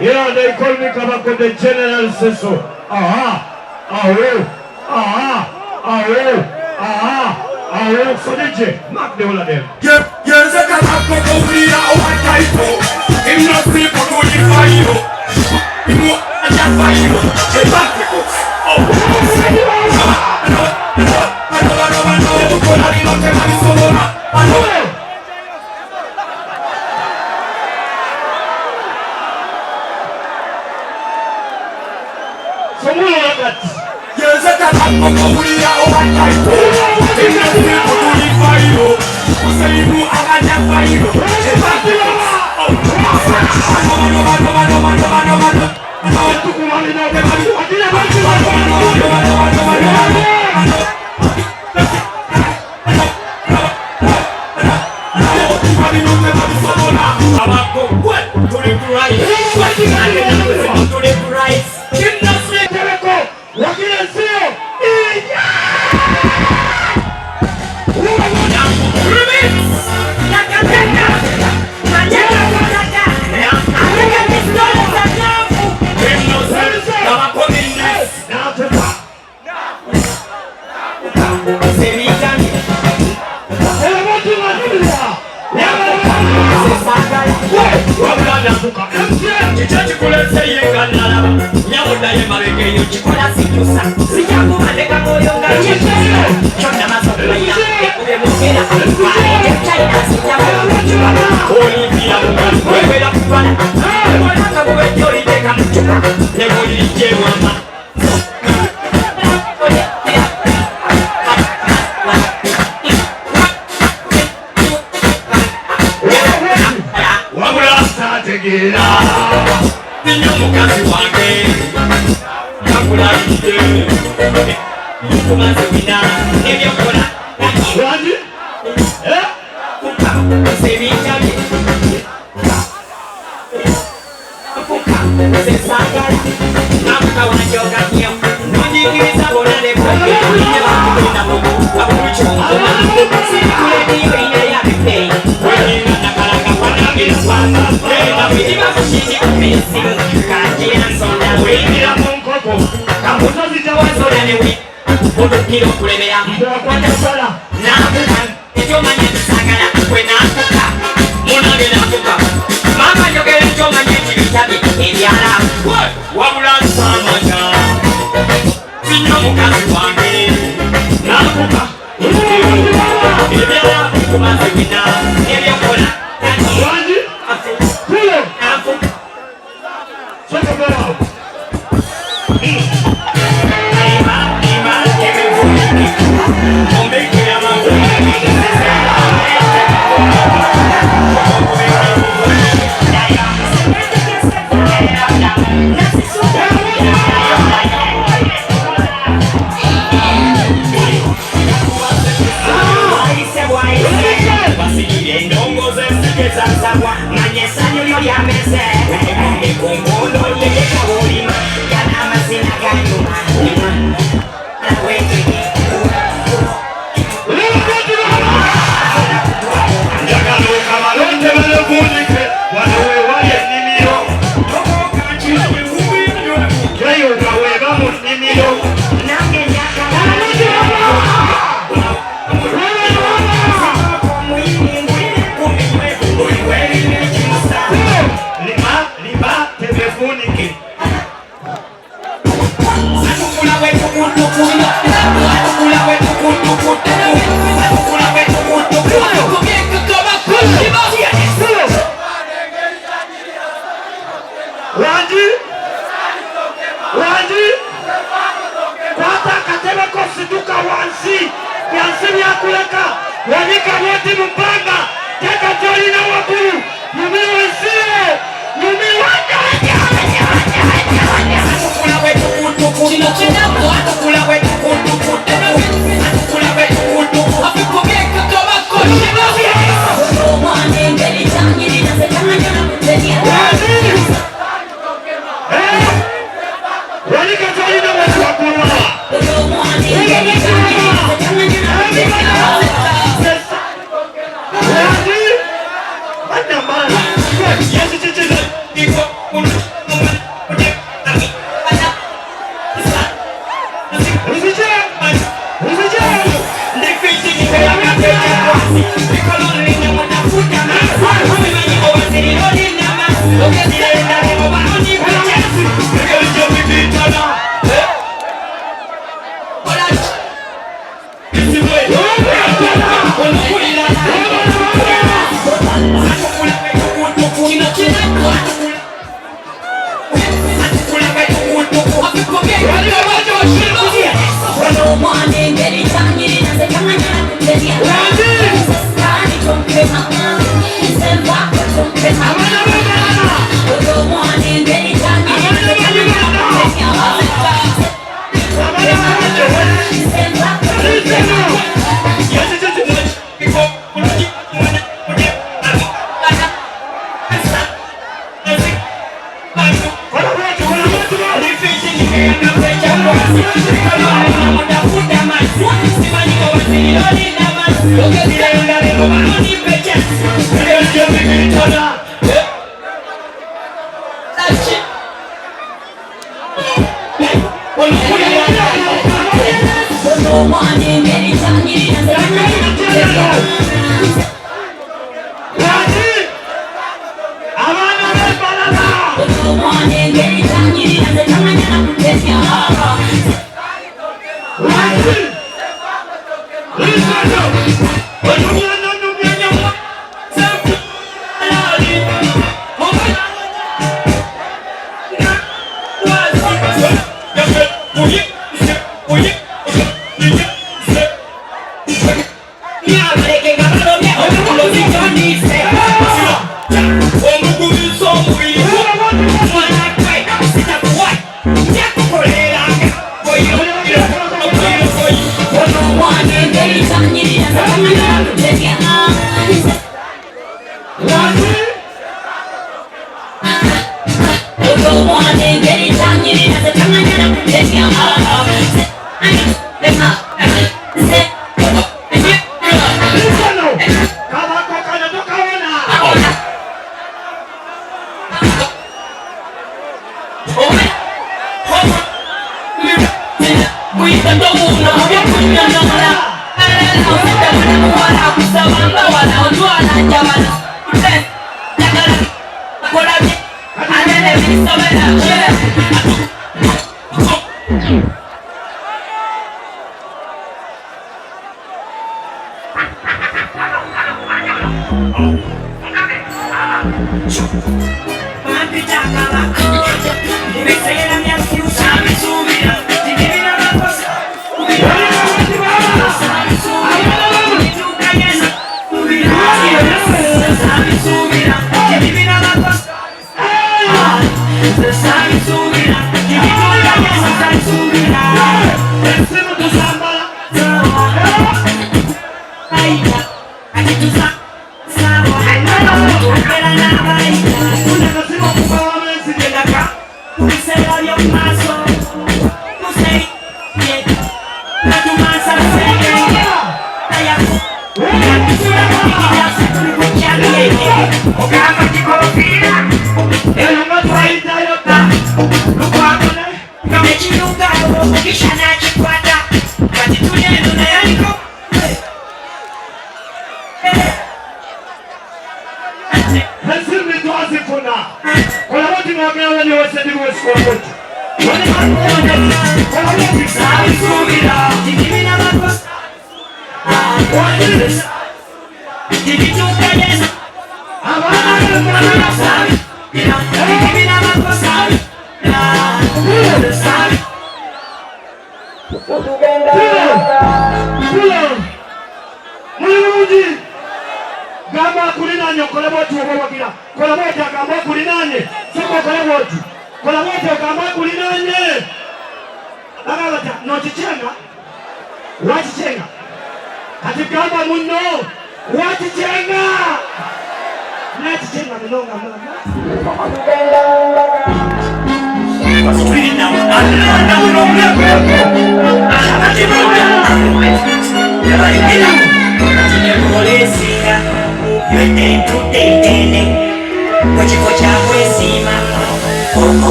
Yeah, they call me Kabako the General Seso. Aha, aho, aha, aho, aha, aho. So DJ, mark the whole of them. So move like that.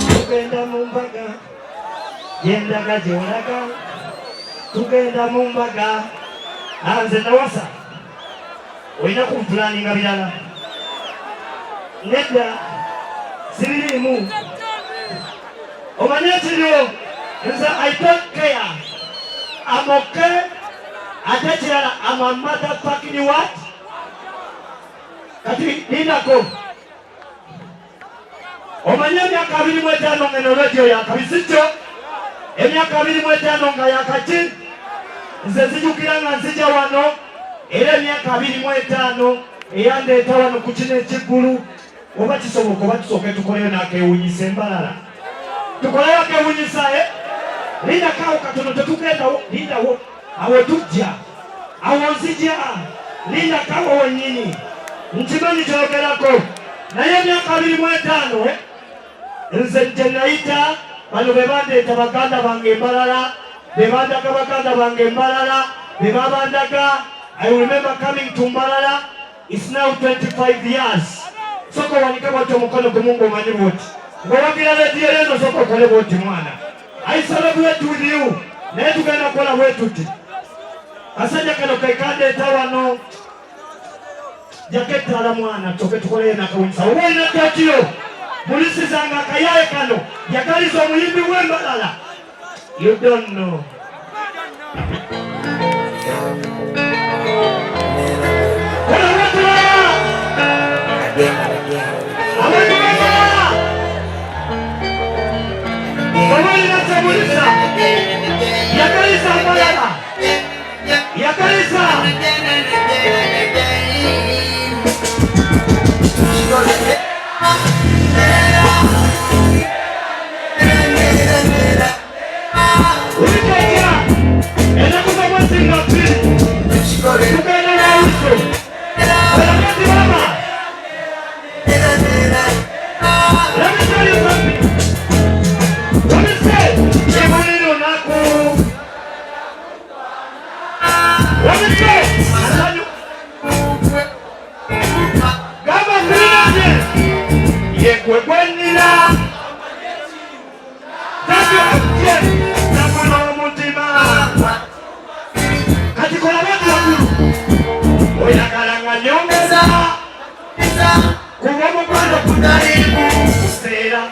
Tugenda mu mbaga. Gyendaga gyolaga, tugenda mu mbaga. Nze nawasa, olina kumpulaninga birala. Nedda, sibiriimu. Omanye ekiriwo, nze I don't care, I'm okay. Ate kirala, I'm a motherfucking what? Kati lindako, omanye emyaka 25 nga eno rediyo yakabisi kyo, emyaka 25 nga yakaki. Nze nzijukira nga nzija wano, era emyaka 25 eyandeeta wano ku kino ekiggulu. Oba kisoboka, oba tusooke tukoleyo n'akewunyisa embalala, tukoleyo akewunyisa, eh? Lindako katono, tetugendawo, lindawo awo, tujja awo, nzija, lindako wennyini. Nkimanyi kyogerako, naye emyaka 25, eh? Nze gye nayita bano be bandeeta, baganda bange embalala be bandaga, baganda bange embalala be babandaga. I remember coming to Mbalala, it's now 25 years. Soko wanike bwoti omukono gumu ng'omanyi bwoti ng'owagira rediyo yeno, soko okole bwoti mwana. I celebrate with you, naye tugenda kukola bwe tuti. Kasajja kano kekandeeta wano, jaketala mwana, tusoke tukoleyo nakawunyisa. Oba olina tokiyo mulisizanga akayaye kano, yagaliza omuyimbi w'embalala. You don't know. Kola bwotulaba abantu b'embalala, oba olina kyemulisa, yagaliza amalala, yagaliza. Wikeja ennaku z'omwezi nga 2 tugenda n'awuso olagati mama. Let me tell you something. Let me say, buli lunaku. Let me say, asanyu. Gamba nkulinanye. Yegwe gwe nnina. Thank you, MTN. Nafuna omutima. Kati kola bwoti waggulu. Oyagala nga nyongeza. Kuba omukwano gutaliimu kuseera.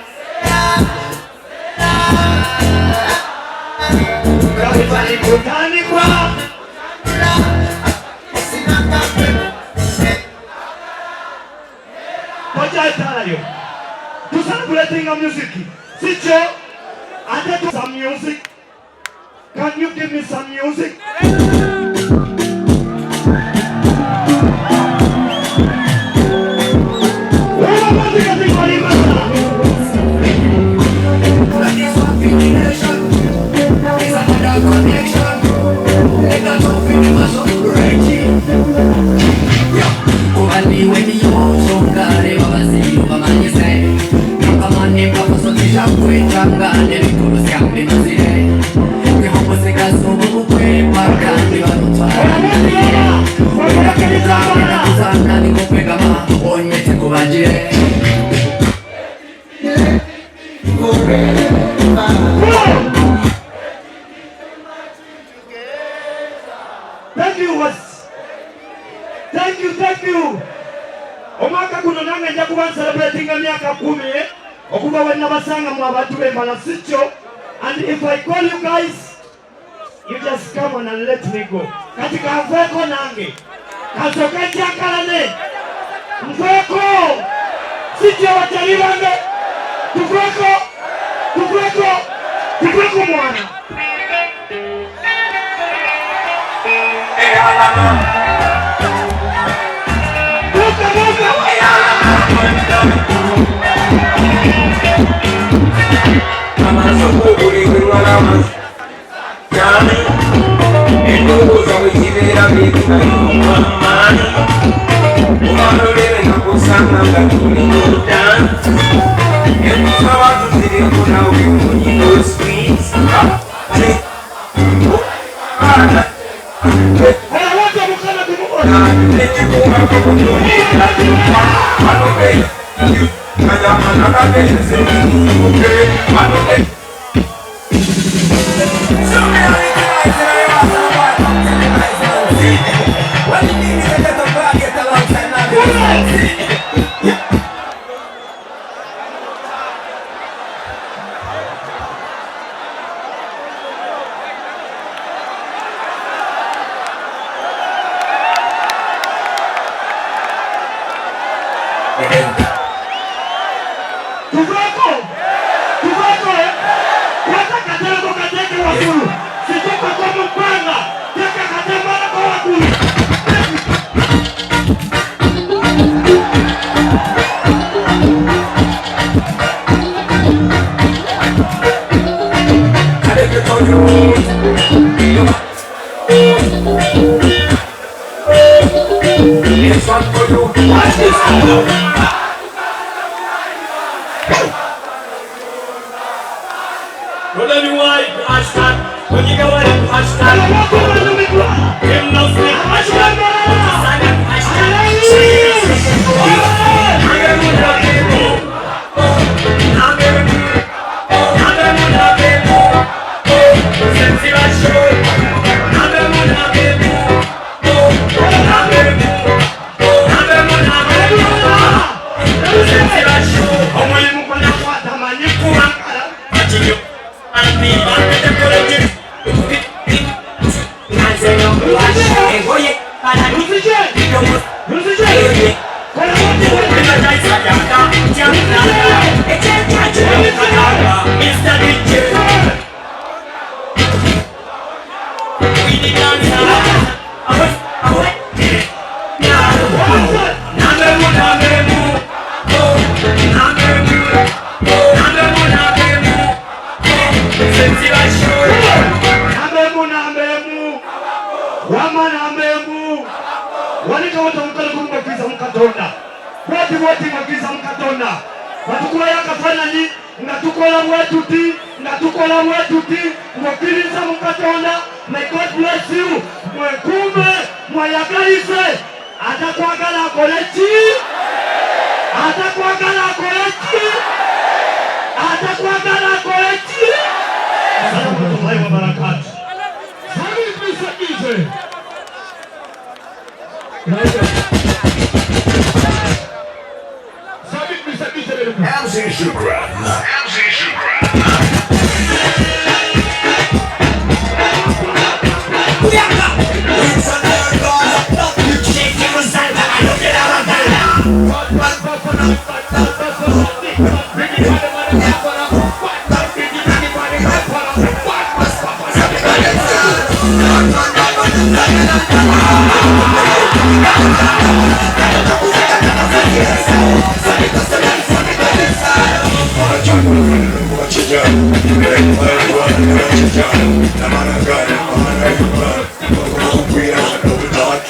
Kapitali kutandikwa. Tokyetalayo. Tucelebratinga music. Sikyo? Ate tu some music. Can you give me some music? Wewe muziki zikolimasa. It's another connection. Nigga, don't feel the muscle. Reggie. Kuba niwe babaziri bamanyise nakamani bakusokisha kwetanga n'ebikulu syambinozire nihombosekasuba kandi barutwara kuzana nikukwegama onyete kubagire. Four. Thank you, was. Thank you, thank you. Omwaka guno nange nja kuba ncelebratinga myaka 10 okuva we nabasanga mu abantu b'embala, si kyo? And if I call you guys, you just come on and let me go. Kati kanveeko nange. Kasooke nkyakalane. Nveeko. Si kyo bakyali bange? Tuveeko. Tuveeko. Tuveeko mwana. Buka, buka, waya! Amaaso gobuli cyane endowooza bwe kibeera byekumaani omalolere nakusanga nga tuli mudani ekusaba tuzireko nawe munyigo sweet. Kola wote mukana gumu. What you need is a little bracket alongside now. Tuvaako, tuvaako, eh? Kwata katereko kateeke waggulu, situkako mu bbanga, teeka katembalako waggulu. This one for you. Watch this now. Omulimu gwanakwata manyi kubankala. Luzije, luzije, kola bwoti bwoti. Mr. DJ, we the dancer. Namba emu, namba emu, wama namba emu. Wanika wote omukolo gumu ng'okkiriza mu Katonda, bwoti bwoti ng'okkiriza mu Katonda. Batukubayo akafaananyi nga tukola bwe tuti, nga tukola bwe tuti ng'okkiriza mu Katonda. May God bless you. Mwekuume, mweyagalize. Atakwagala akole ki? Atakwagala akole ki? Atakwagala akole ki? Assalamu warahmatullahi wabarakatuh. Mr. DJ. Sabit Mr. DJ. MC Shukran. MC Shukran.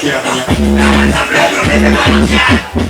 Yeah.